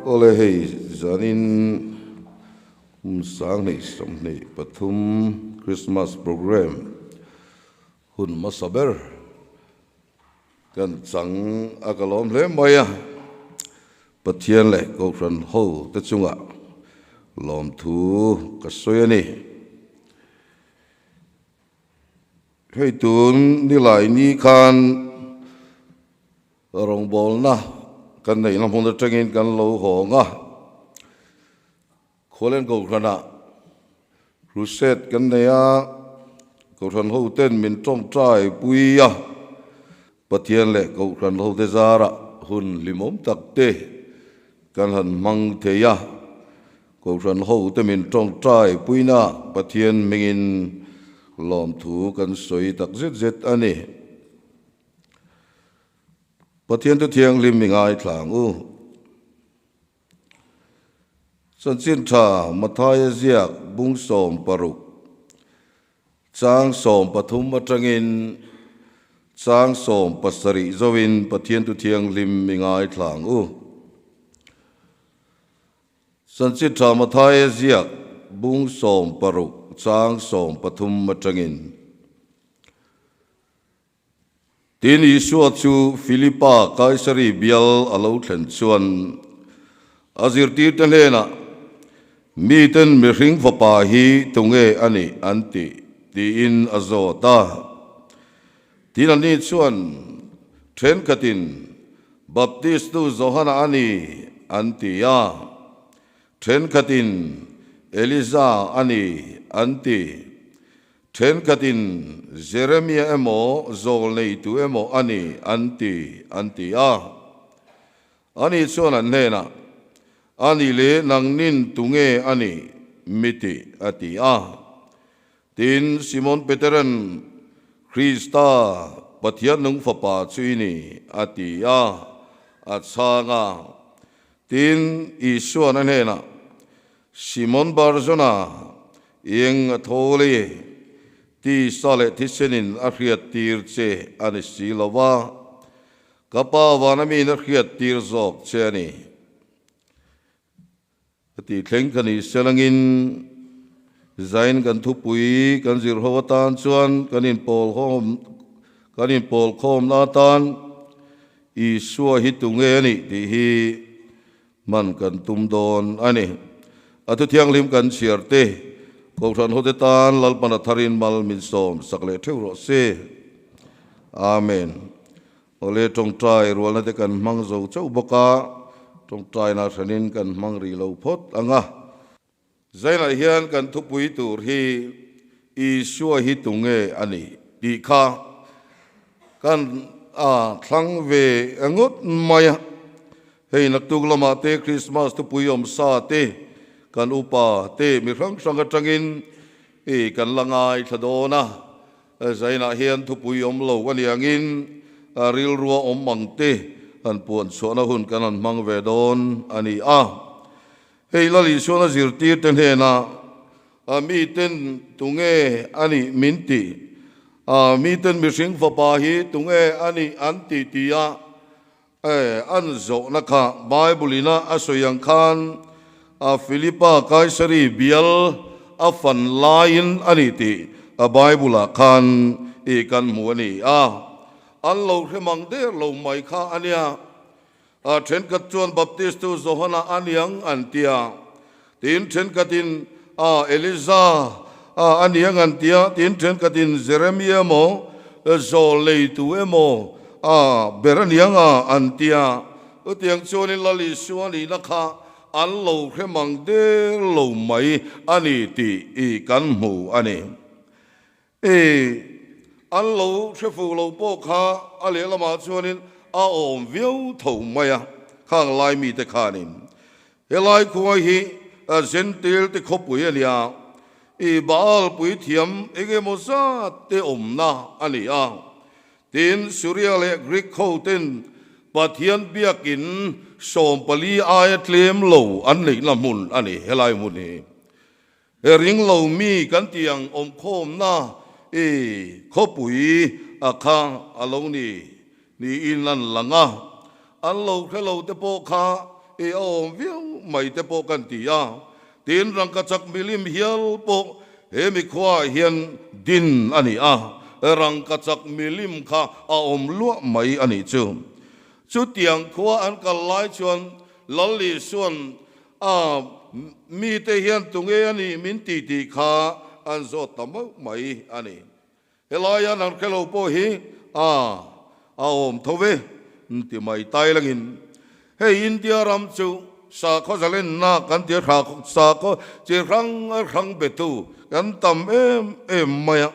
Awle hei zanin kum 2023 Christmas Programme hun hmasa ber kan chang a ka lawm hle mai a, Pathian leh Kohhran ho te chungah lawmthu ka sawi a ni. Hei tun nilai ni khan rawngbawlna kan neihna hmun atangin kan lo hawng a, Khualen Kohhranah crusade kan nei a, Kohhran hoten min tawngtai pui a, Pathian leh Kohhran hote zarah hun hlimawm tak te kan han hmang thei a. Kohhran hote min tawngtai puina Pathian hmingin lawmthu kan sawi tak zet zet a ni. Pathian thu thianghlim mi ngaithla ang u. Chanchin tha Mathaia ziak bung 16 chang 13 atangin chang 17 zoin Pathian thu thianghlim mi ngaithla ang u. Chanchin Tha Mathaia ziak bung 16 chang 13 atangin, Tin, Isua chu Philipa Kaisari bial a lo thlen chuan a zirtirte hnenah, Miten mihring fapa hi tunge a nih an tih? tiin a zawt a. Tin, ani chuan thenkhatin, Baptistu Johana a ni, an ti a. Thenkhatin, Eliza a ni, an ti. Thenkhatin, Jeremia emaw, Zawlneitu emaw a ni, an ti, an ti a. Ani chuan an hnenah, A nih leh nangnin tunge a nih? Mi ti, a ti a. Tin, Simon Peteran, Krista, Pathian nung Fapa chu i ni, a ti a, a chhang a. Tin, Isuan a hnenah, Simon Barjona, eng a tho le? Tisa leh thisenin a hriattir che a ni si lo va, ka Pa vana miin a hriattir zawk che a ni. Ka tih thleng ka nih selangin zain kan thupui kan zir ho atan chuan kan inpawlkhawm kan inpawlkhawmna atan Isua hi tunge a nih tih hi hman kan tum dawn a ni. A thu thianghlim kan chhiar te Kohhran hote tan Lalpan a tharin mal min sawm sak leh theuh rawh se. Amen. Awle tawngtai rualna te kan hmang zo chauh bawk a, tawngtaina hranin kan hmang rih lo phawt ang a. Zainah hian kan thupui tur hi Isua hi tunge a nih tih kha kan a thlang ve ngawt mai a. Hei naktuk lamah te Krismas thupui awm sa te kan upa te mi hrang hrang atangin i kan la ngaithla dawn a. Zainah hian thupui awm lo a niangin rilrua awm ang te han puan chhuahna hun kan han hmang ve dawn a ni a. Hei Lal Isuana zirtirte hnenah miten tunge a nih min tih? Miten mihring fapa hi tunge a nih an ti tia an zawhna kha Bible-ina a sawi ang khan Philipa Kaisari bial a fan laiin a ni tih Bible-ah khan i kan hmu a ni a. An lo hre mang der lo mai kha a nia. Thenkhat chuan Baptistu Johana a niang an ti a, tin thenkhatin Eliza a niang an ti a, tin thenkhatin Jeremia emaw Zawl neitu emaw a ber aniang a an ti a, chutiang chuanin Lal Isua nihna kha an lo hre mang der lo mai a ni tih i kan hmu a ni. I an lo hre fuh lo pawh kha a lehlamah chuanin a awm viau tho mai a, khang lai mite khanin Helai khua hi Gentile te khawpui a nia, i Baal puithiam eng emaw zat te awmna a ni a. Tin, Suria leh Greek ho ten Pathian biakin 14 aia tlem lo an neihna hmun a ni helai hmun hi. He ringlo mi kan tih ang awmkhawmna i khawpui a kha a lo ni niin an lang a, an lo hre lo te pawh kha I a awm viau mai te pawh kan ti a, tin rangkachak milim hial pawh he mi khuaah hian din a ni a, rangkachak milim kha a awm luah mai a nih chu. Chutiang khua an kal lai chuan Lal Isua'n a mite hian tunge a nih min ti tih kha an zawt ta mauh mai a ni. Helai an han hrelo pawh hi a a awm tho ve ti mai tai langin hei India ram chu sakhaw zalenna kan ti a sakhaw chi hrang hrang betu kan tam em em mai a,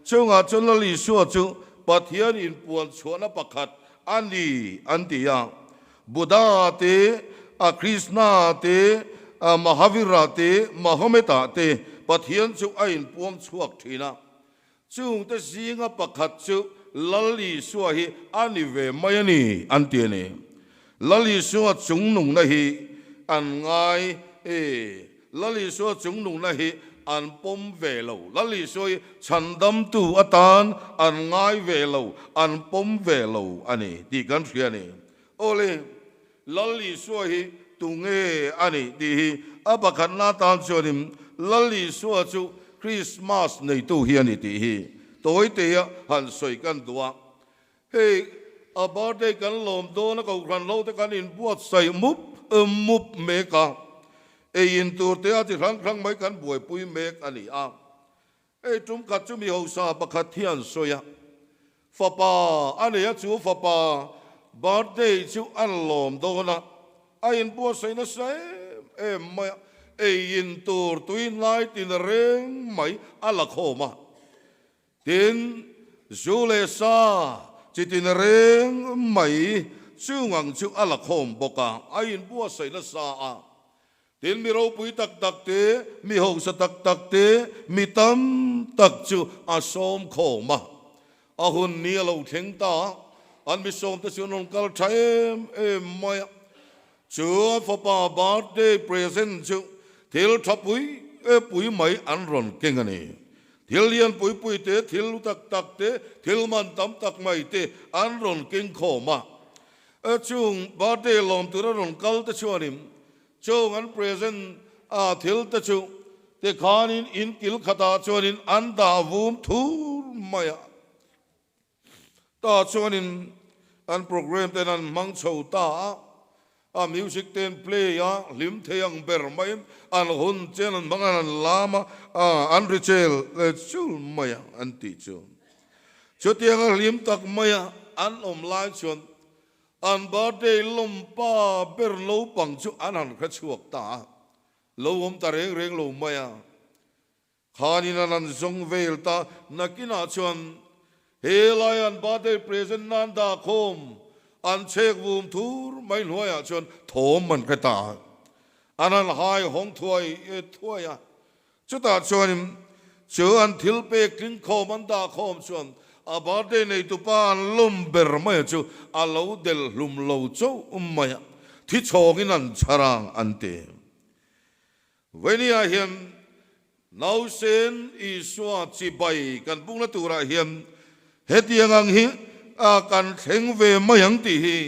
chungah chuan Lal Isua chu Pathian inpuan chhuahna pakhat a ni an ti a, Buddha te, a Krishna te, a Mahavira te, Mahometa te Pathian chu a inpuang chhuak thin a. Chungte zinga pakhat chu Lal Isua hi a ni ve mai a ni, an ti a ni. Lal Isua chungnungna hi an ngai e. Lal Isua chungnungna hi an pawm ve lo. Lal Isua hi chhandamtu atan an ngai ve lo, an pawm ve lo a ni tih kan hria a ni. Awle, Lal Isua hi tunge a nih tih hi a pakhatna atan chuanin Lal Isua chu Krismas neitu hi a ni tih hi tawiteia han sawi kan duh a. Hei a birthday kan lawm dawn a kohhran lo te kan inbuatsaih mup mup mek a, ei in tur te a ti hrang hrang mai kan buaipui mek a ni a. Hei tum khat chu mi hausa pakhat hi an sawi a, fapa a nei a, chu fapa birthday chu an lawm dawn a, a inbuatsaih nasa em em mai a, ei in tur tui hnai tin reng mai a la khawm a, tin zu leh sa chi tin reng mai chungang chu a la khawm bawk a, a inbuatsaih nasa a. Tin, mi ropui tak tak te, mi hausa tak tak te, mi tam tak chu a sawm khawm a. A hun ni a lo thleng ta a, an mi sawmte chu an rawn kal tha em em mai a. Chu a fapa birthday present chu thil tha pui pui mai an rawn keng a ni. Thil lian pui pui te, thil lu tak tak te, thil man tam tak mai te an rawn keng khawm a. Chung birthday lawm tura rawn kal te chuanin Chung an present a thil te chu tikhanin in kil khatah chuanin an dah vum thur mai a, tah chuanin an program ten an hmang chho ta a, a music te an play a, hlim thei ang ber maiin an hun chen an hmang a, an lam a, an ri chel chul mai a an tih chu. Chutianga hlim tak maia an awm lai chuan An birthday lawmpa ber naupang chu an han hre chhuak ta a, lo awm ta reng reng lo mai a. Khanin an han zawng vel ta, nakinah chuan he lai an birthday present nan dah khawm an chhek vum thur mai hnuaiah chuan thawm an hre ta a, an han hai hawng thuai thuai a. Chutah chuanin chu an thil pek tling khawm an dah khawm chuan a birthday neitupa an lawm ber mai chu a lo del hlum lo chauh mai a, thi chhawngin an chhar a an ti. Vawinia hian nausen Isua chibai kan pukna turah hian hetiang ang hi kan thleng ve mai ang tih hi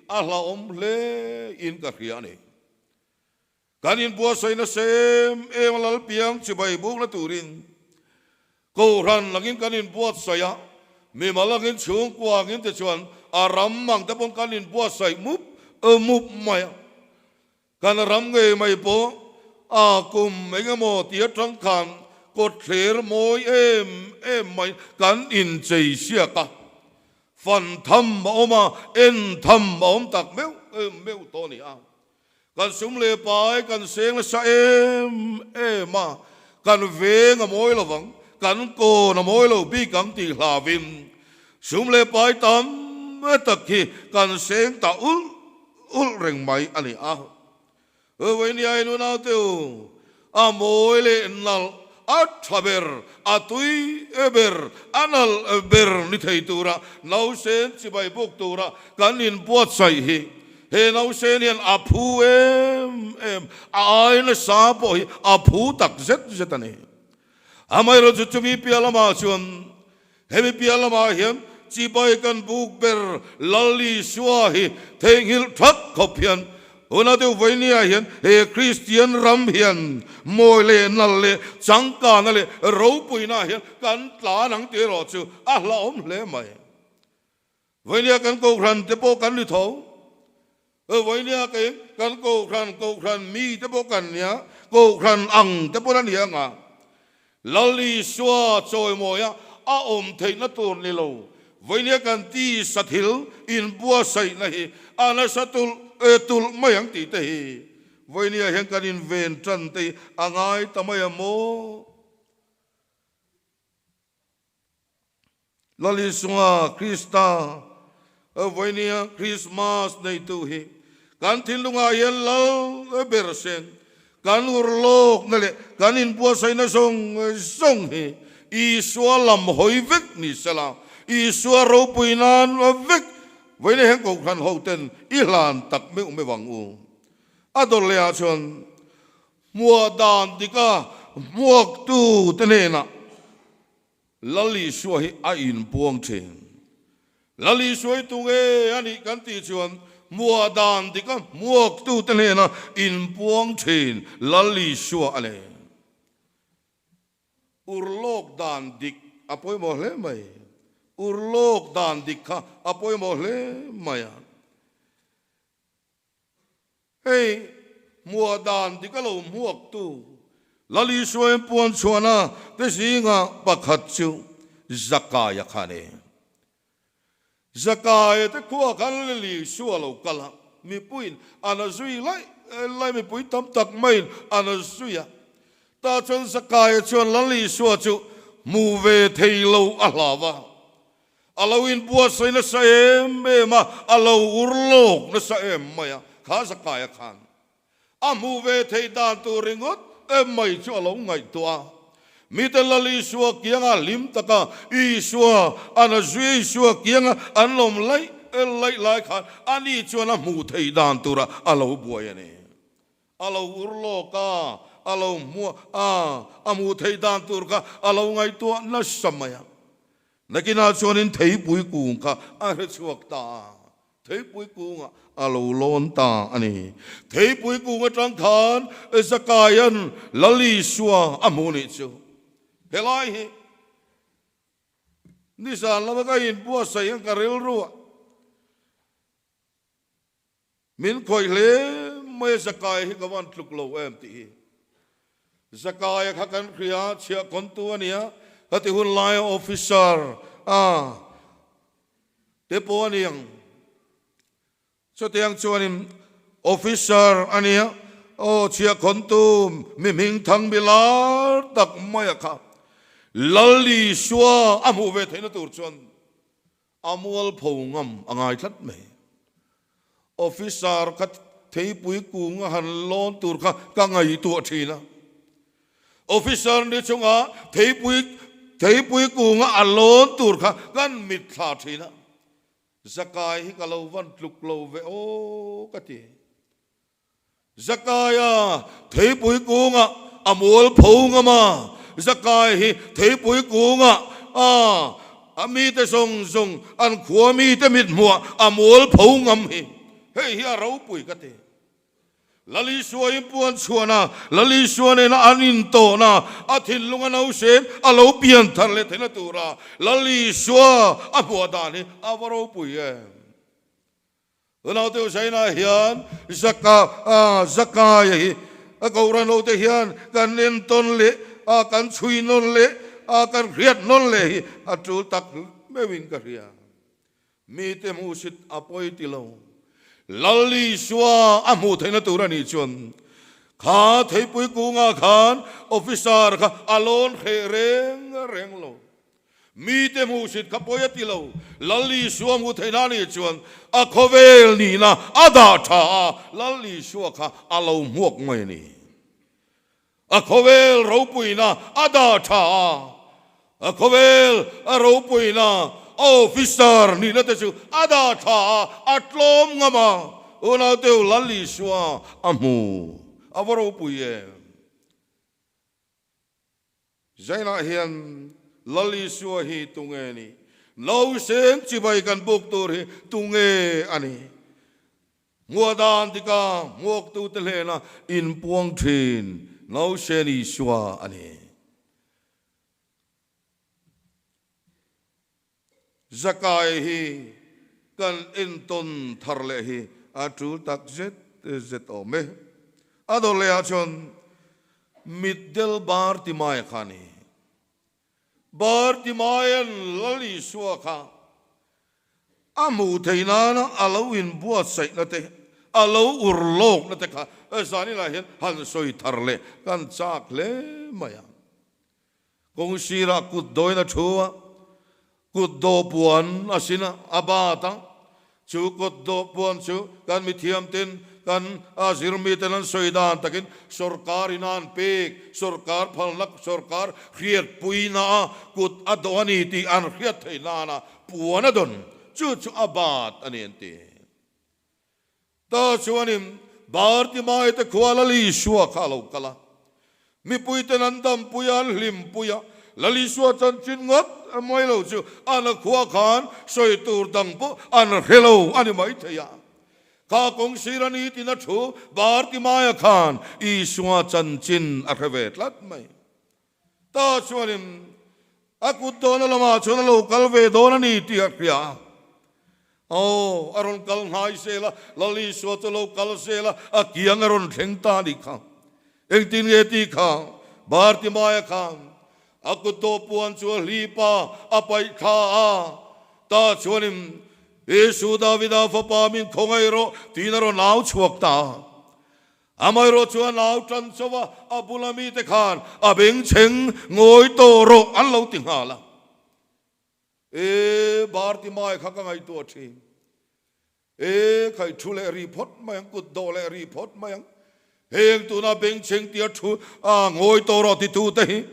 a hlauhawm hle in ka hria a ni. Kan inbuatsaih nasa em em a Lalpiang chibai bukna turin Kohhran langin kan inbuatsaih a, mimal angin chhungkua angin te chuan a ram ang te pawn kan inbuatsaih mup mup mai a. Kan ram ngei mai pawh a kum eng emaw ti atang khan kawtthler mawi em em mai kan inchei siak a, fan tham a awm a, en tham a awm tak meuh meuh tawh a ni a. Kan sum leh pai kan seng nasa em em a, kan veng a mawi lo vang, kan kawn a mawi lo bik ang tih hlavin sum leh pai tam tak hi kan seng ta ulh ulh reng mai a ni a. Vawiniain unaute u, a mawi leh nalh, a tha ber, a tui ber, a nalh ber ni thei tura nausen chibai buk tura kan inbuatsaih hi He nausen hian a phu em em, a ai nasa pawh hi a phu tak zet zet a ni. Amaherawhchu chumi piah lamah chuan hemi piah lamah hian chibai kan buk ber Lal Isua hi theihnghilh that khawp hian. Huna deuh vawinia hian he Kristian ram hian mawi leh nal leh changkana leh ropuina hian kan tlan ang tih erawh chu a hlauhawm hle mai. Vawinia kan kohhran te pawh kan ni tho. Vawinia kei kan kohhran kohhran mi te pawh kan nia, kohhran ang te pawh a ni anga Lal Isua chawimawia a awm theihna tur ni lo. Vawinia kan ti sa thil inbuatsaihna hi a nasa tulh e tulh mai ang tih te hi vawinia hian kan inven tan te hi a ngai ta mai a maw? Lal Isua Krista vawinia Krismas neitu hi kan thinlungah hian lal ber sen kan urlawkna leh kan inbuatsaihna zawng zawng hi Isua lam hawi vek ni sela, Isua ropui nan vek vawinia hian Kohhran hoten i hlan tak meuh meuh ang u. A dawr lehah chuan hmuah dan dika hmuaktute hnenah Lal Isua hi a inpuang thin. Lal Isua hi tunge a nih kan tih chuan hmuah dan dik a hmuaktute hnena inpuang thin Lal Isua a ni. Urlawk dan dik a pawimawh hle mai. Urlawk dan dik kha a pawimawh hle mai a. Hei, hmuah dan dik a lo hmuaktu Lal Isua in puan chhuahna te zinga pakhat chu Zakaia kha a ni. Zakaia te khua khan Lal Isua a lo kal a, mipuiin an a zui laih laih, mipui tam tak maiin an a zui a. Tah chuan Zakaia chuan Lal Isua chu hmu ve thei lo a hlau a. A lo inbuatsaih nasa em em a, a lo ur lawk nasa em mai a, kha Zakaia khan a hmuh ve theih dan tur ringawt em mai chu a lo ngaihtuah a. Mite Lal Isua kianga hlim taka Isua an a zui Isua kianga an lawm laih laih lai khan ani chuan a hmuh theih dan tura a lo buai a ni. A lo ur lawk a, a lo hmuah a, a hmuh theih dan tur kha a lo ngaihtuah nasa mai a. Nakinah chuanin theipui kung kha a hre chhuak ta a, theipui kungah a lo lawn ta a ni. Theipui kung atang khan Zakaia'n Lal Isua a hmuh nih chu. Helai hi nizan lama ka inbuatsaih hian ka rilru a. Min khawih hle mai a Zakaia hi ka van tluk lo em tih hi. Zakaia kha kan hria chhiah kawntu a nia, ka ti hun laia officer a te pawh a ni ang. Chutiang chuanin officer a nia, aw chhiah kawntu mi hming thang mi lar tak maia kha Lal Isua a hmuh ve theihna tur chuan A mualpho ngam a ngai tlat mai. Officer kha theipui kung a han lawn tur kha ka ngaihtuah thin a. Officer ni chunga theipui theipui kunga a lawn tur kha kan mitthla thin a. Zakai hi ka lo van tluk lo ve aw ka ti. Zakaia theipui kungah a mualpho ngam a, Zakai hi theipui kungah a a mite zawng zawng an khua mite mithmuah a mualpho ngam hi hei hi a ropui ka ti. Lal Isua in puan chhuahna, Lal Isua nena an intawhna, a thinlung a nausen a lo pian thar leh theihna tura Lal Isua a hmuah dan hi a va ropui em. Unaute Usaina hian Zaka Zakaia hi a Kohhran hote hian kan entawn leh a kan chhui nawn leh a kan hriat nawn leh hi a tul tak meuhin ka hria. Mite hmuhsit a pawi ti lo. Lal Isua a hmuh theihna tur a nih chuan kha theipui kungah khan officer kha a lawn hreh reng reng lo. Mite hmuhsit kha pawi a ti lo. Lal Isua hmuh theihna anih chuan a khawvel nihna a dah tha a, Lal Isua kha a lo hmuak mai a ni. A khawvel ropuina a dah tha a, a khawvel a ropuina a officer nihna te chu a dah tha a, a tlawm ngam a, unauteu Lal Isua a hmu. A va ropui em? Zainah hian Lal Isua hi tunge ni? Nausen chibai kan buk tur hi tunge a ni? Hmuahdan tika hmuaktute hlena inpuang thin Nausen Isua a ni. Zakai hi kan entawn thar leh hi a tul tak zet zet awm e. A dawr leh ah chuan mitdel Bartimaia kha a ni. Bartimaia'n Lal Isua kha a hmuh theih nana a lo inbuatsaihna te, a lo ur lawkna te kha zaninah hian han sawi thar leh kan chak hle mai a. Kawng sirah kut dawin a thu a, kut dawh puan a sin a, a bat a. Chu kut dawh puan chu kan mithiamten, kan a zirmiten an sawi dan takin sorkar in a an pek, sorkar phalna, sorkar hriatpuina a kut a dawh a ni tih an hriat theih nana puan a dawn. Chu chu a bat a ni an ti. Ta chuanin Bartimae te khua Lal Isua kha a lo kal a, mipuiten an dampui a, an hlimpui a, Lal Isua chanchin ngawt mai lo chu an khua khan sawi tur dang pawh an hre lo a ni maithei a. Kha kawng sir a ni tiin a thu Bartimae khan Isua chanchin a hre ve tlat mai. Ta chuanin a kut dawna lamah chuan a lo kal ve dawn a ni tih a hria a. Aw, a rawn kal hnai zel a, Lal Isua chu a lo kal zel a, a kiang a rawn thleng ta a nih kha. Engtin nge tih kha? Bartimaia khan a kut dawh puan chu a hlip a, a paih thla a. Ta chuanin, Isu Davida fapa min khawngaih rawh, tiin a rawn au chhuak ta a. Amaherawh chu a nau tan chauh a, a bula mite khan a bengchheng ngawi tawh rawh an lo ti nghal a. E, Bartimai kha ka ngaihtuah thin. E, khai thu leh ri phawt mai ang, kut dawh leh ri phawt mai ang. Heng tuna bengchheng tia thu a ngawi tawh rawh titute hi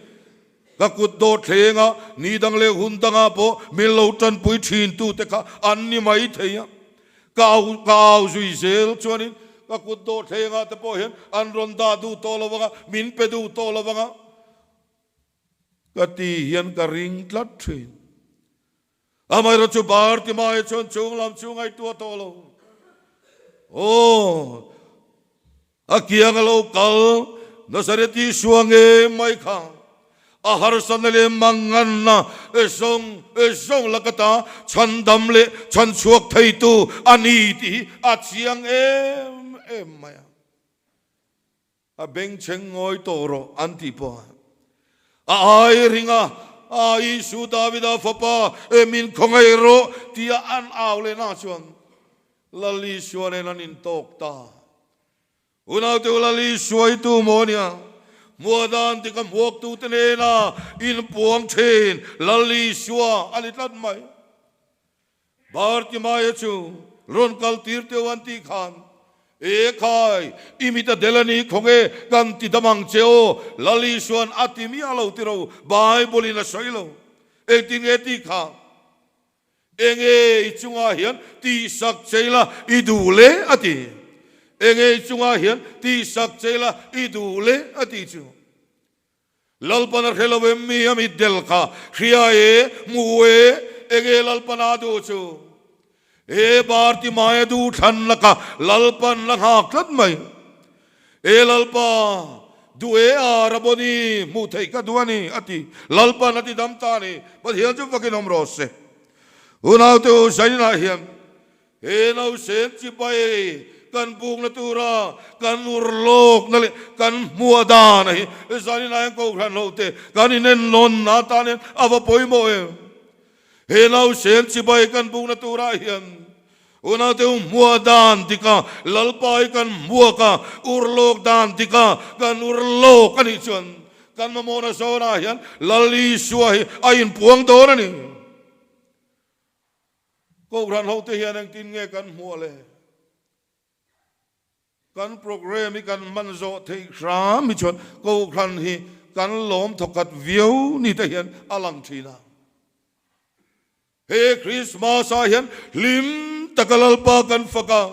ka kut dawh thleng a, ni dang leh hun dangah pawh min lo tanpui thin tute kha an ni mai thei a. Ka au ka au zui zel chuanin ka kut dawh thlengah te pawh hian an rawn dah duh tawh lo vanga, min pe duh tawh lo vanga ka ti hian ka ring tlat thin. Amaherawhchu chu Bartimae chuan chung lam chu ngaihtuah tawh lo. Aw, A kiang a lo kal Nazareth Isua nge mai kha a harsatna leh manganna zawng zawng laka ta chhandam leh chhanchhuak theitu a ni tih hi a chiang em em mai a. A bengchheng ngawi tawh rawh an tih pawh a ai ring a, A Isu Davida fapa e min khawngaih rawh tia an au leh na chuan Lal Isua nen an intawk ta. Unaute u Lal Isua i tu maw nia? Hmuahdan tika hmuaktute nena inpuang thin Lal Isua a ni tlat mai. Bartimaia chu rawn kal tir teuh an tih khan, E khai, i mit a del a ni khawnge kan ti dam ang che aw, Lal Isua'n a ti miah lo tiro, Bible-in a sawi lo. Engtin nge tih kha? Enge i chungah hian tihsak che ila i duh le? a ti. Enge i chungah hian tihsak che ila i duh le? a ti chu. Lalpan a hre lo em mi a mitdel kha hria e, hmu e, enge Lalpan a duh chu? E Bartimaia duh thlan laka Lalpan la nghak tlat mai. E Lalpa, duh e a Rabboni hmuh theih ka duh a ni, a ti. Lalpan a ti dam ta a ni. Pathian chu fakin awm rawh se. Unaute u Zainah hian he nausen chibai kan bukna tura kan ur lawkna leh kan hmuah dan a hi Zainah hian Kohhran hote kan inennawn atan hian a va pawimawh em. He nausen chibai kan bukna turah hian Unaute u hmuah dan dik a, Lalpa hi kan hmuak a, ur lawk dan dik a, kan ur lawk a nih chuan kan mamawhna zawnah hian Lal Isua hi a inpuang dawn a ni. Kohhran hote hian engtin nge kan hmuah le? Kan program hi kan hman zawh theih hram hi chuan Kohhran hi kan lawm thawkhat viau ni te hian a lang thin a. He Krismas ah hian hlim taka Lalpa kan fak a,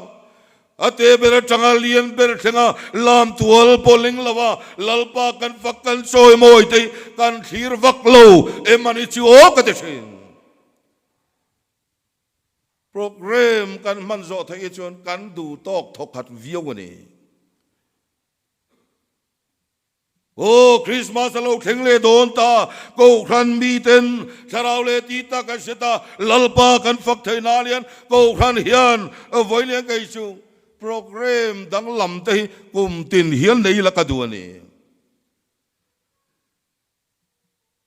a te ber atanga lian ber thlenga lam tual pawh ling lo a, Lalpa kan fak kan chawi mawi te hi kan thlir vak lo em a ni chu aw ka ti thin. Program kan hman zawh theih hi chuan kan duh tawk thawkhat viau a ni. Aw, Krismas a lo thleng leh dawn ta, Kohhran miten thlarau leh tih tak an hre ta, Lalpa kan fak thei nan hian Kohhran hian vawiin kei chu program danglam te hi kum tin hian nei ila ka duh a ni.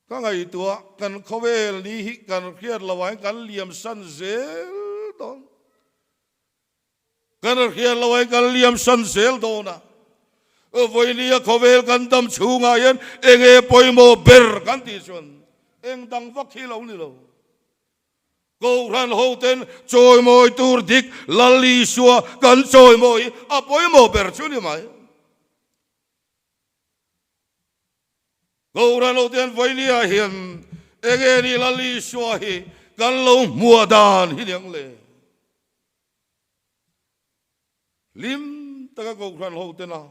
Ka ngaihtuah kan khawvel ni hi kan hriat lo ah hian kan liam san zel dawn. Kan hriat lo ah hian kan liam san zel dawn a. Vawinia khawvel kan dam chhungah hian enge pawimawh ber kan tih chuan eng dang vak hi lo ni lo. Kohhran hoten chawimawi tur dik Lal Isua kan chawimawi hi a pawimawh ber chu ni mai. Kohhran lo te an vawinia hian enge ni Lal Isua hi kan lo hmuah dan hi niang le? Hlim taka Kohhran ho tena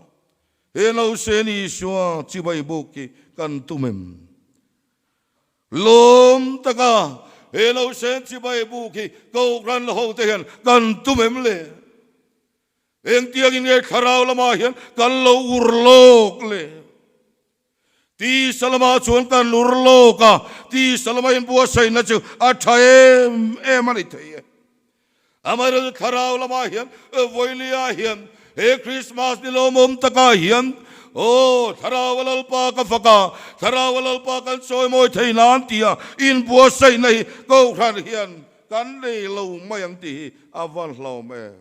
he nausên Isua chibai buk hi kan tum em? Lawm taka he nausên chibai buk hi Kohhran ho te hian kan tum em le? Engtiangin nge thlarau lamah hian kan lo ur lawk le? Tisa lamah chuan kan ur lawk a, tisa lama inbuatsaihna chu a tha em em a ni thei e. Amaherawhchu thlarau lamah hian vawilia hian he Krismas ni lawmawm takah hian aw thlarau a Lalpa ka fak a, thlarau a Lalpa kan chawimawi thei nan tia inbuatsaihna hi Kohhran hian kan nei lo mai ang tih hi a van hlawm em?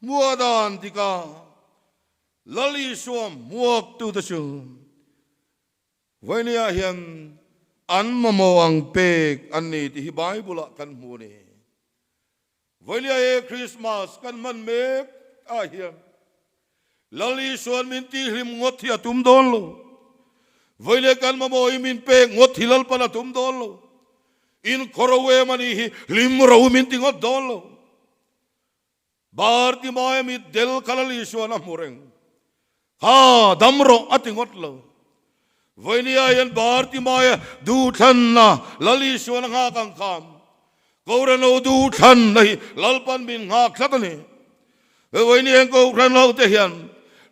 Hmua dan tikah Lal Isua hmuaktute chu vawinia hian an mamawh ang pek an ni tih hi Bible-ah kan hmu a ni. Vawinia he Krismas kan hman mek ah hian Lal Isua'n min tihhlim ngawt hi a tum dawn lo. Vawinia kan mamawh hi min pek ngawt hi Lalpan a tum dawn lo. In khaw ro em a nih hi hlim ro min ti ngawt dawn lo. Bartimaia mit del kha Lal Isua'n a hmu reng. Ha, dam rawh a ti ngawt lo. Vawinia hian Bartimaia duhthlanna Lal Isua'n a nghak ang khan Kohhranho duhthlanna hi Lalpan min nghak tlat a ni. Vawinia hian Kohhranho te hian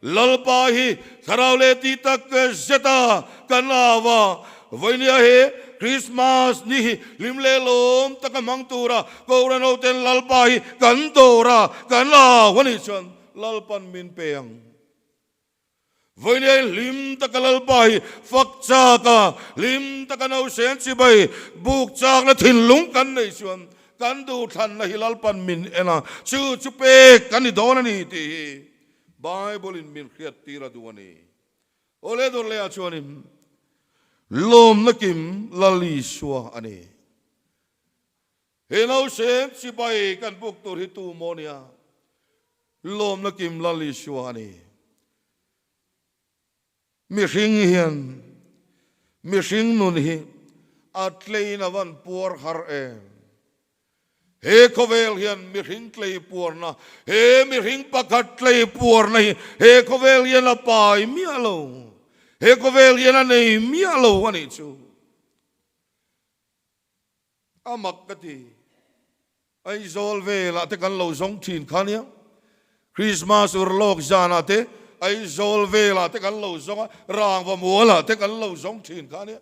Lalpa hi thlarau leh tih tak zeta kan au a, vawinia he Krismas ni hi hlim leh lawm taka hmang tura Kohhranho ten Lalpa hi kan dawr a, kan au a nih chuan Lalpan min pe ang. Vawinia hi hlim taka Lalpa hi fak chak a, hlim taka nausen chibai buk chakna thinlung kan nei chuan kan duhthlanna hi Lalpan min en a, chu chu pek kan ni dawn a ni tih hi Bible in min hriat tir a duh a ni. Aw le dawr leh ah chuanin lawmna kim Lal Isua a ni. He nausem chibai kan buk tur hi tu maw nia? Lawmna kim Lal Isua a ni. Mihring hian mihring nun hi a tlein a van puar har em? He khawvel hian mihring tlei puarna, he mihring pakhat tlei puarna hi he khawvel hian a pai miah lo, he khawvel hian a nei miah lo a nih chu. A mak ka ti. Aizawl velah te kan lo zawng thin kha nia. Christmas ur lawk zanah te Aizawl velah te kan lo zawng a, Rangva mualah te kan lo zawng thin kha nia.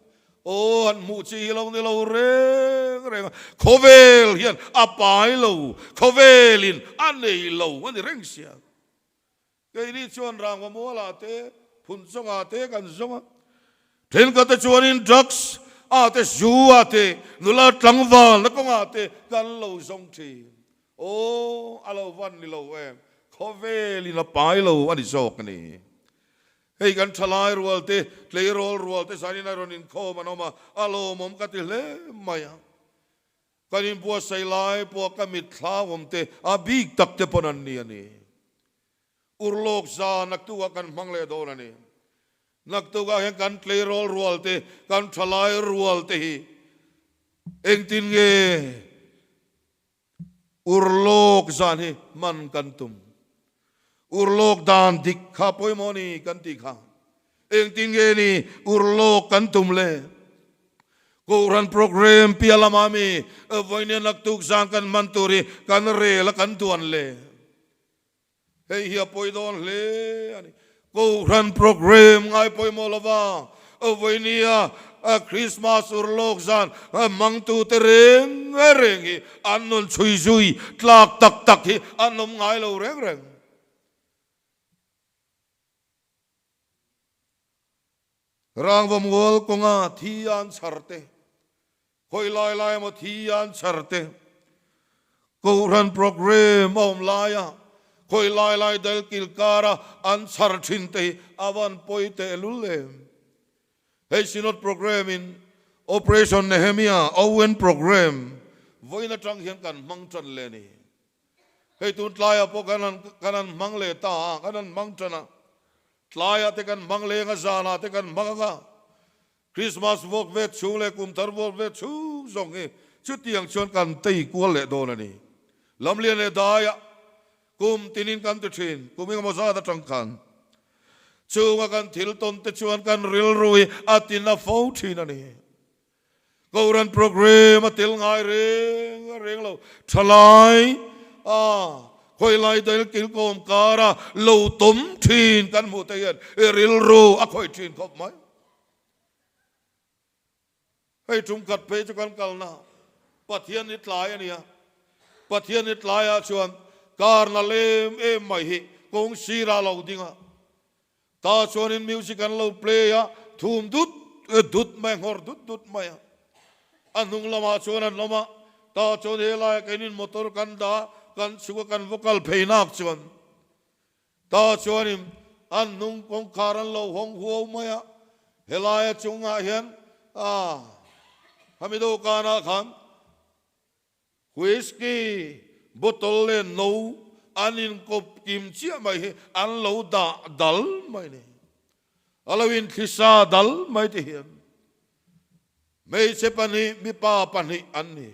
Aw, han hmuh chi hi lo ni lo reng reng a. Khawvel hian a pai lo, khawvelin a nei lo a ni reng sia. Keini chuan Rangva mualah te, Phunchawngah te kan zawng a. Thenkhat te chuanin drugs ah te, zu ah te, nula tlangvalna kawngah te kan lo zawng thin. Aw, a lo van ni lo em, khawvelin a pai lo a ni zawk a ni. Hei kan thalai rual te, tleirawl rual te zanin a rawn inkhawm an awm a, a lawmawm ka ti hle mai a. Kan inbuatsaih lai pawh ka mitthla awm te a bik tak te pawn an ni a ni. Urlawk za naktukah kan hmang leh dawn a ni. Naktukah hian kan tleirawl rual te, kan thalai rual te hi engtin nge Urlawk zan hi hman kan tum. Urlawk dan dik kha pawimawh ni kan tih kha. Engtin nge ni urlawk kan tum le? Kohhran program piah lama mi vawinia naktuk zan kan hman tur hi kan rel a kan duan le. Hei hi a pawi dawn hle a ni. Kohhran program ngai pawimawh lova vawinia Christmas urlawk zan hmangtute reng reng hi an nun chhui zui tlak tak tak hi an awm ngai lo reng reng. Rangvamual kawnga thi an chhar te, khawi lai lai emaw thi an chhar te, Kohhran programme a awm laia khawi lai lai dal kil kara an chhar thin te hi a van pawi teh lul em. Hei Synod programme in Operation Nehemia Owen programme vawiin atang hian kan hmang tan leh a ni. Hei tun tlaiah pawh kan han kan han hmang leh ta a, kan han hmang tan a. Tlaiah te kan hmang leng a, zanah te kan hmang ang a. Krismas vawk ve chhung leh kum thar vawk ve chhung zawng hi chutiang chuan kan tei kual leh dawn a ni. Lamlian leh daiah kum tinin kan ti thin, kum engemaw zat atang khan. Chunga kan thil tawn te chuan kan rilru hi a tina fo thin a ni. Kohhran program a tel ngai reng reng lo. Thalai a khawilai dail kilkawm kara lo tawm thin kan hmuh te hian i rilru a khawih thin khawp mai. Hei tum khat phei chu kan kalna Pathian i tlai a nia. Pathian i tlaiah chuan karna lem em mai hi kawng sirah lo ding a. Ta chuanin music an lo play a, thum dut dut mai, nghawr dut dut mai a. A hnung lamah chuan an awm a, ta chuan helaiah keinin motor kan dah a, kan chhuk a, kan va kal phei nak chuan ta chuanin an hnung kawngkhar an lo hawng huau mai a, helaia chungah hian a hami dawhkanah khan Whisky bottle leh no an inkawp kim chiah mai hi an lo dah dal mai ni. A lo inthlisa dal mai ti hian hmeichhe pahnih mipa pahnih an ni.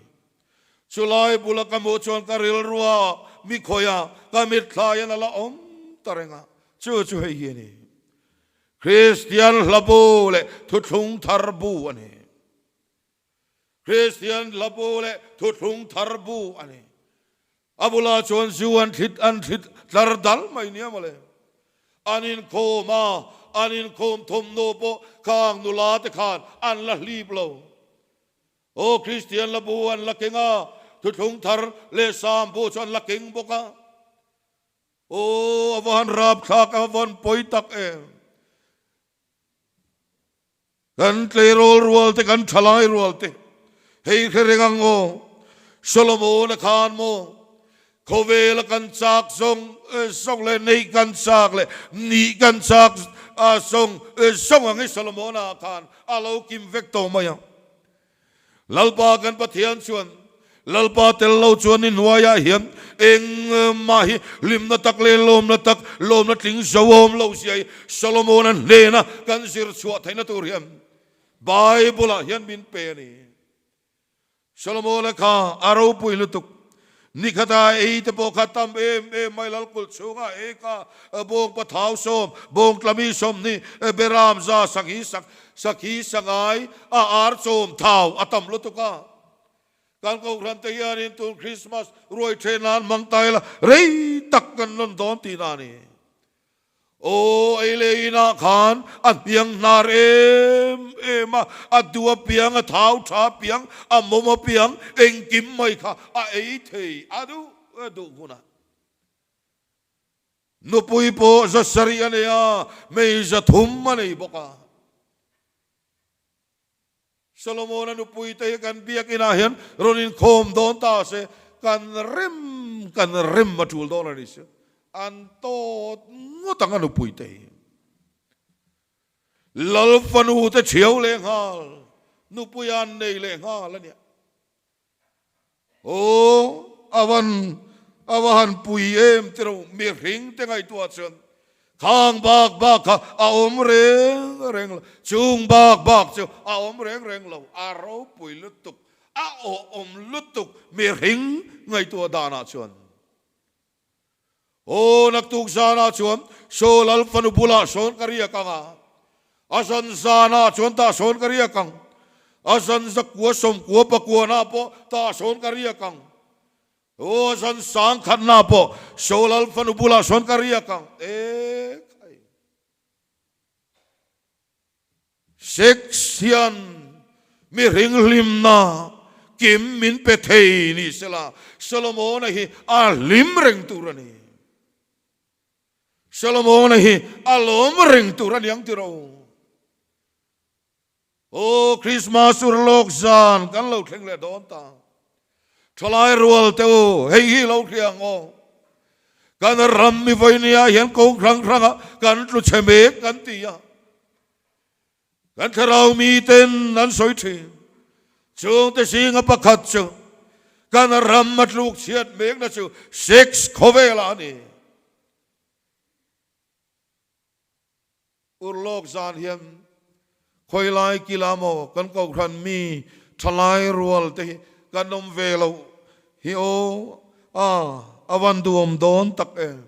Chulai bula ka hmuh chuan ka rilrua mi khawia ka mitthla hian a la awm ta reng a, chu chu hei hi a ni. Kristian hla bu leh thuthlung thar bu a ni. Kristian hla bu leh thuthlung thar bu a ni. A bulah chuan zu an thlit an thlit tlar dal mai nia mawle. An inkhawm a, an inkhawm thawmhnaw pawh khang nula te khan an la hlip lo. Aw Kristian hla bu an la keng a, thuthlung thar leh sam bu chu an la keng bawk a. Aw a va han rapthlak a va han pawi tak em. Kan tleirawl rual te, kan thalai rual te, hei hre reng ang aw, Solomon-a khan maw, khawvela kan chak zawng zawng leh neih kan chak leh nih kan chak zawng zawng ang hi Solomon-a khan a lo kim vek tawh mai ang. Lalpa kan Pathian chuan, Lalpa tel lo chuan ni hnuaiah hian engmah hi hlimna tak leh lawmna tak, lawmna tling zo awm lo zia hi Solomon-a hnena kan zir chhuah theihna tur hian Bible-ah hian min pe a ni. Solomon-a kha a ropui lutuk. Nikhata ei te pawh kha tam em em mai Lalkulh chhunga ei kha bawng pathau sawm, bawng tlami 20, beram za sakhi sak, sakhi sangai a ar chawm thau a tam lutuk a. Kan Kohhran te hianin tun Krismas ruai then nan hmang ta ila rei tak kan lawn dawn tihna a ni. Aw, ei leh inah khan a hniang hnar em em a, a duh apiang, a thau tha apiang, a mawm apiang, engkim mai kha a ei thei a duh a duh hunah. Nupui pawh 700 a nei a, hmei 300 a nei bawk a. Solomon-a nupui te hi kan biakinah hian rawn inkhawm dawn ta se, kan rem kan rem a tul dawn a ni si. An tawt ngawt ang a nupui te hi. Lal fanu te thiau leh nghal, nupui an nei leh nghal a nia. Aw, a van, a va han pui em ti ro, mihring te ngaihtuah chuan khang bak bak kha a awm reng reng lo, chung bak bak chu a awm reng reng lo, a ropui lutuk, a awhawm lutuk mihring ngaihtuah danah chuan. Aw, naktuk zanah chuan Saw lal fanu bulah sawn ka riak ang a, a zan zanah chuan tah sawn ka riak ang. A zan zakua sawmkua pakuana pawh tah sawn ka riak ang. Aw a zan sang khatna pawh Solal fanu bulah sawn ka riak ang. E khai. Sex hian mihring hlimna kim min pe thei ni sela, Solomona hi a hlim reng tur a ni. Solomona hi a lawm reng tur a ni ang tiro. Aw Krismas urlawk zan kan lo thleng leh dawn ta. Thalai rual te u, hei hi lo hria ang aw. Kan ram mi vawinia hian kawng hrang hranga kan tlu chhe mek kan ti a. Kan thlarau miten an sawi thin. Chungte zinga pakhat chu kan ram a tluk chhiat mekna chu sex khawvelah a ni. Urlawk zan hian khawilai kila maw kan kohhran mi thalai rual te hi kan awm ve loh hi aw a a van duhawm dawn tak em.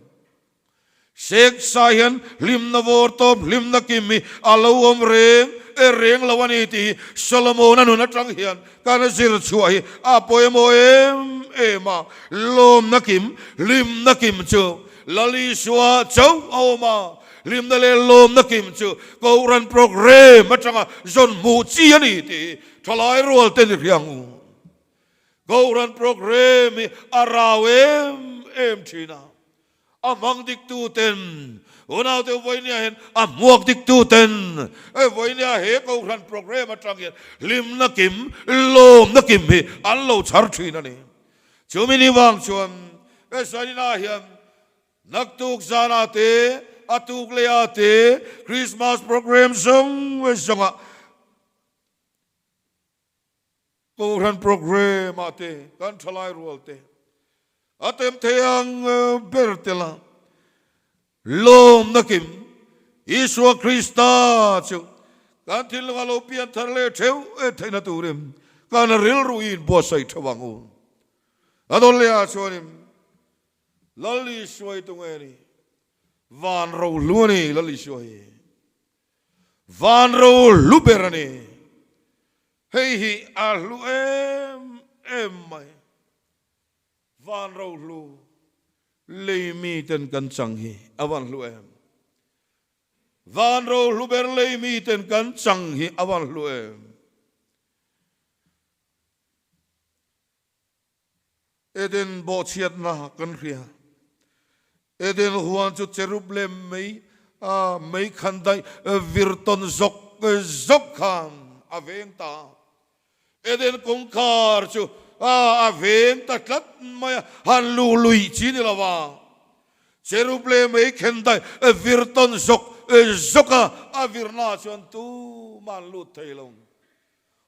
Sex ah hian hlimna vawr tawp hlimna kim hi a lo awm reng e reng lo a ni tih hi Solomon-a nun atang hian kan zir chhuah hi a pawimawh em em a, lawmna kim hlimna kim chu Lal Isua chauh a awm a, hlimna leh lawmna kim chu Kohhran programme atanga zawn hmuh chi a ni tih hi thalai rual te ni hriang u. Kohhran programme hi a rau em em thin a, a hmang dik tu ten unaute vawinia hian a hmuak dik tu ten vawinia he Kohhran programme atang hian hlimna kim, lawmna kim hi an lo chhar thin a ni. Chumi ni vang chuan Esainina hian naktuk zana te, a tuk leia te Christmas program zawng zawnga Kohhran program ah te kan thalai rual te a tem thei ang ber tel a lawmna kim Isua Krista chu kan thinlunga lo pian thar leh theuh e theihna turin kan rilru i inbuatsaih theuh ang u. A dawn leh ah chuanin Lal Isua hi tunge a ni? Van rohlu a ni Lal Isua hi. Van rohlu ber a ni. Hei hi a hlu em em mai. Van rohlu lei miten kan chang hi a van hlu em? Van rohlu ber lei miten kan chang hi a van hlu em? Eden bawhchhiatna kan hria. Eden huan chu cherub leh mei a mei khan daih vir tawn zawk zawk khan a veng ta. Eden kawngkhar chu a veng ta tlat mai a, han luh luih chi ni lo va. Cherub leh mei khen daih vir tawn zawk zawk a, a virna chuan tumah an lut thei lo.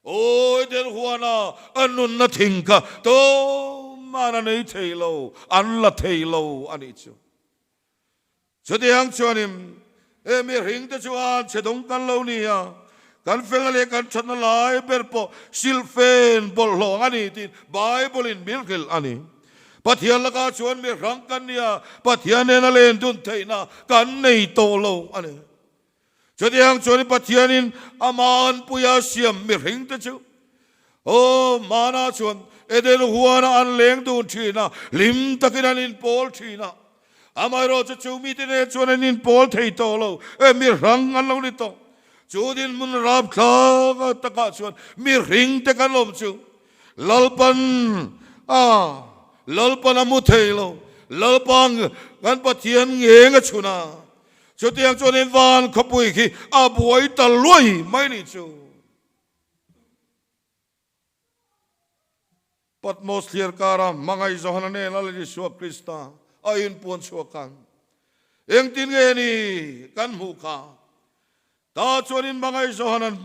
Awi Delhuana a nunna thing kha tuman a nei thei lo, an la thei lo a nih chu. Chutiang chuanin he mihring te chuan chhe dawng kan lo ni a, kan felna leh kan thatna lai ber pawh silhfen bawlhhlawh ang a ni tiin Bible-in min hrilh a ni. Pathian lakah chuan mihrang kan ni a, Pathian nena len dun theihna kan nei tawh lo a ni. Chutiang chuan Pathianin a manpuia siam mihringte chu aw mana chuan Eden huana an leng dun thin a, hlim takin an inpawl thin a. Amaherawhchu chu mite nen chuan an inpawl thei tawh lo, e mihrang an lo ni tawh. Chu dinhmun rapthlak takah chuan mihringte kan awm chu Lalpan a Lalpan a mu thei lo, Lalpa kan Pathian ngeng a chhun a. Chutiang chuanin van khawpui khi a buai ta luai mai ni chu. Patmos thliar kara hmangaih Johana nen a Lal Isua Krista a inpuan chhuak khan engtin nge ni kan hmuh kha? Ta chuanin hmangaih Johana'n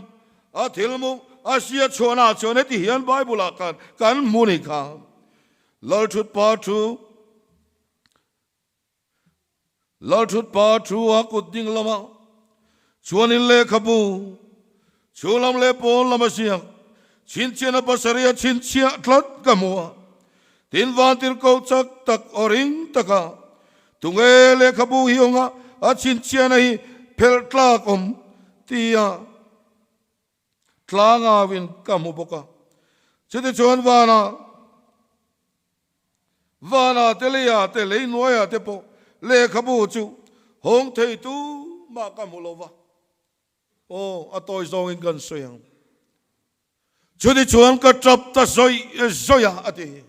a thilmu a hriat chhuahnaah chuan heti hian Bible-ah khan kan hmu ni kha, Lalthutpa thu, Lalthutpa thu a kut ding lamah chuanin lehkhabu chhung lam leh pawn lam a ziak chhinchhiahna pasarih a chhinchhiah tlat ka hmu a. Tin, vantirhkoh chak tak aw ring taka tunge lehkhabu hi awnga a chhinchhiahna hi phelh tlak awm tia. Tlangauin ka hmu bawk a. Chutichuan vanah, vanah te leiah te lei hnuaiah te pawh lehkhabu chu hawng thei tumah ka hmu lo va. Aw, a tawi zawngin kan sawi ang. Chutichuan ka tap ta zawih zawih a, a ti.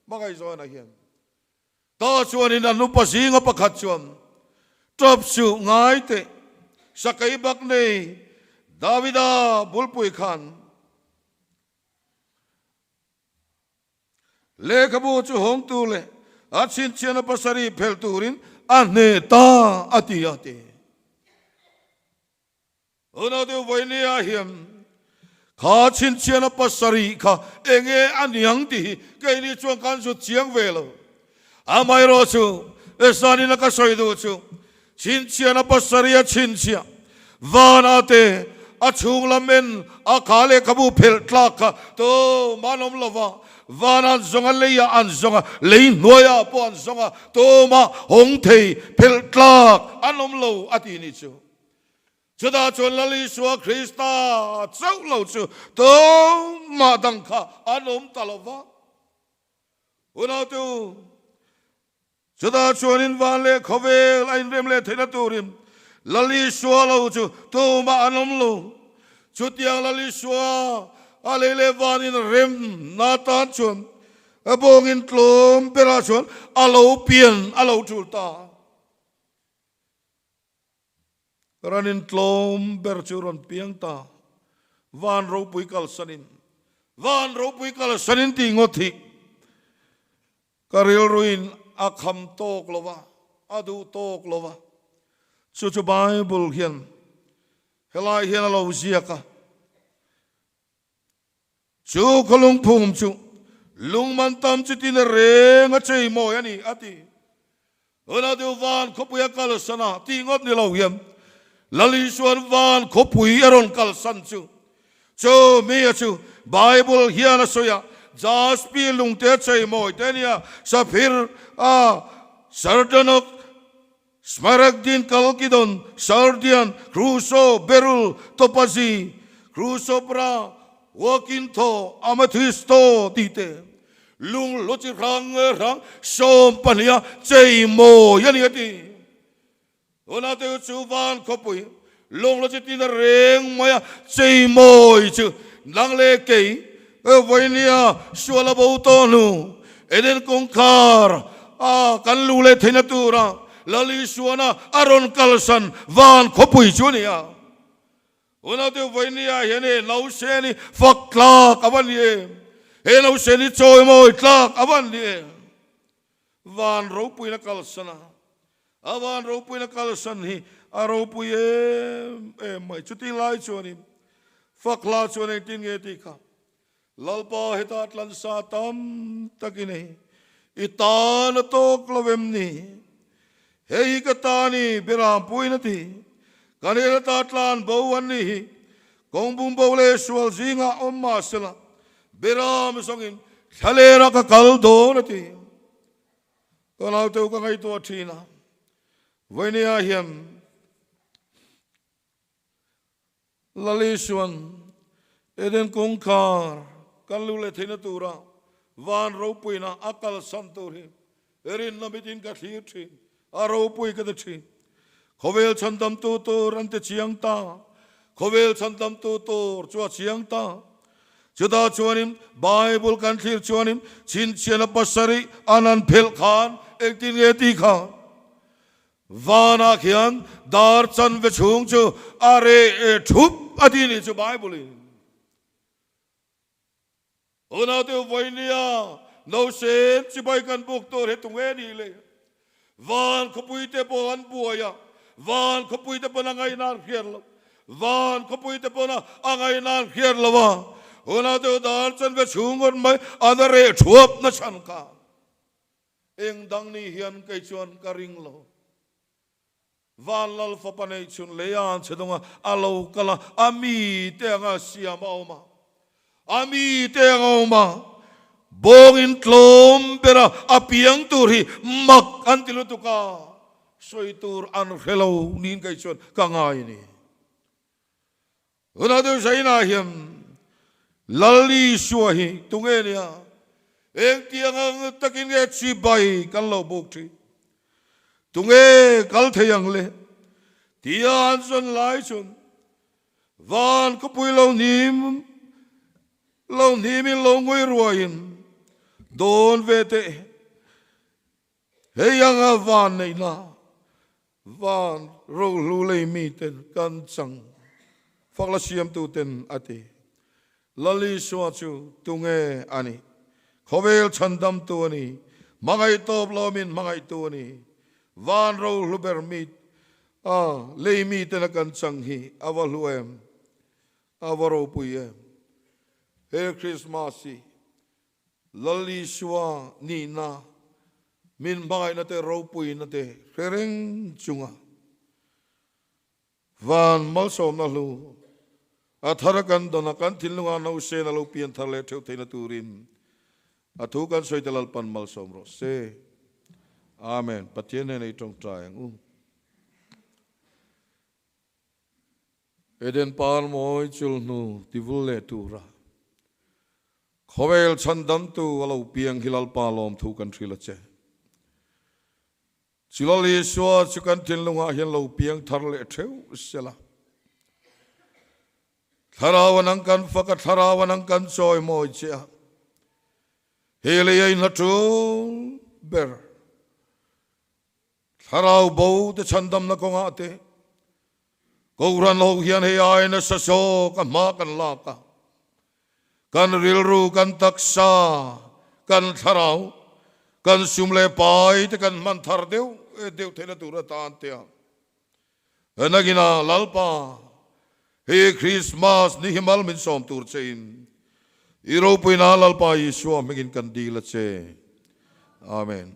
Hmangaihzawnah hian Ta chuanin an upa zinga pakhat chuan, Tap suh ngai teh, sakei bak nei Davida bulpui khan lehkhabu chu hawngtu leh a chhinchhiahna pasarih phelh turin a hneh ta, a ti a ti. Unau deuh vawinia hian kha chhinchhiahna pasarih kha enge a niang tih hi keini chuan kan zut chiang ve lo. Amaherawh chu zanin a ka sawi duh chu chhinchhiahna pasarih a chhinchhiah vanah te a chhung lam en a kha lehkhabu phelh tlak kha tumah an awm lo va, van an zawng a, leiah an zawng a, lei hnuaiah pawh an zawng a, tumah hawng thei phelh tlak an awm lo a ti ni chu. Chutah chuan Lal Isua Krista chauh lo chu tumah dang kha an awm ta lo va. Unaute u, chutah chuanin van leh khawvel a inrem leh theihna turin Lal Isua lo chu tumah an awm lo. Chutiang Lal Isua a lei leh van inrem na tan chuan a bawngin tlawm berah chuan a lo pian a lo tul ta. Ranin tlawm ber chu rawn piang ta, van ropui kalsanin, van ropui kalsanin tih ngawt hi ka rilruin a kham tawk lo va, a duh tawk lo va. Chu chu Bible hian helai hian a lo ziak a. Chu khaw lungphum chu lungman tam chutin a reng a chei mawi a ni, a ti. Huna deuh van khawpui a kalsan a tih ngawt ni lo hian Lal Isuan van khawpui a rawn kalsan chu chu mi a chu Bible hian a sawi a, Jaspi lungte a chei mawi te nia, Saphir a, Sardonok, Smaragdin, Kalkidon, Sardian, Kruso, Beryl, Topazi, Krusopra, Wakintho, Amethysto tih te lung hlu chi hrang hrang 12 a chei mawi a ni a ti. Tunah te chu van khawpui lung hlu chi tina reng mai a chei mawi chu nang leh kei vawinia sual a bo tawh hnu Eden kawngkhar a kan luh leh theihna tura Lal Isuana a rawn kalsan van khawpui chu a ni a. Unaute vawinia hian he nausên hi fak tlak a va ni em? He nausên hi chawimawi tlak a va ni em? Van ropuina kalsan a, a van ropuina kalsan hi a ropui em em mai. Chuti lai chuanin fak hla chuan engtin nge tih kha Lalpa hetah tlansa tam tak i nei, i tan a tawk lo em ni? Hei hi ka ta ni, Berampuiin a ti. Kan hel ata tlan bo an ni hi, kawng bum bo leh sual zingah awm mah sela, Beram zawngin thlalera ka kal dawn a ti. Ka naute ka ngaihtuah thin a, Vawinia hian Lali chuan Eden kawngkhar kan lu leh theihna tura van ropuina a kalsan tur hi rinna mitin ka thlir thin, a ropui ka ti thin. Khawvel chhandamtu tur an ti chiang ta, khawvel chhandamtu tur chu a chiang ta. Chutah chuanin Bible kan thlir chuanin chhinchhiahna pasarih an han phelh khan engtin nge tih kha? Vanah khian dar chanve chhung chu a reh thup a ti nih chu Bible in. Unaute vawinia nausen chibai kan buk tur hi tunge nih le? Van khawpui te pawh an buai a, van khawpui te pawn a ngaihna an hriat lo, van khawpui te pawn a ngaihna an hriat lo a, unaute dar chanve chhung ngawt mai an reh thuap na chhan kha. Eng dang ni hian kei chuan ka ring lo. Van Lal fapa neih chhun lei a an che dawng a, a lo kal a, a mi te anga siam a awm a, a mi te anga awm a, bawngin tlawm ber a, a piang tur hi mak an ti lutuk a, sawi tur an hre lo niin kei chuan ka ngai a ni. Tunah deuh zainah hian. Lal Isua hi tunge nia? Engtiang ang takin nge chibai kan lo buk thin? Tunge kal thei ang le? Tia an zawn lai chuan van khawpui lo hnim lo hnimin lo ngui ruaiin dawn ve teh. Hei anga van neihna van rohlu lei miten kan chang fak la siamtuten a ti. Lal Isua chu tunge a nih? Khawvel chhandamtu a ni. Hmangaih tawp lawmin hmangaihtu a ni. Van rohlu ber mi a lei miten a kan chang hi a va hlu em? A va ropui em? He Krismas hi Lal Isua nihna, min hmangaihna te ropuina te hre reng chunga van malsawmna hlu a thar a kan dawn a, kan thinlungah nausen a lo pian thar leh theuh theihna turin a thu kan sawi te Lalpan malsawm rawh se. Amen. Pathian hnena i tawngtai ang u. Eden par mawi chulhnu tivul leh tura khawvel chhandamtu a lo piang hi Lalpa lawmthu kan hrilh a che. Chilal Isua chu kan thinlungah hian lo piang thar leh theuh sela. Thlarau an ang kan fak a, thlarau an ang kan chawi mawi che a. He lei a inhla tul ber. Thlarau bo te chhandamna kawngah te Kohhran ho hian hei ai nasa zawk a hma kan lak a, kan rilru, kan taksa, kan thlarau, kan sum leh pai te kan hman thar deuh deuh theihna tur atan te a nagina Lalpa hei Krismas ni hi mal min sawm tur che in i ropuina Lalpa Isua hmingin kan dil a che. Amen.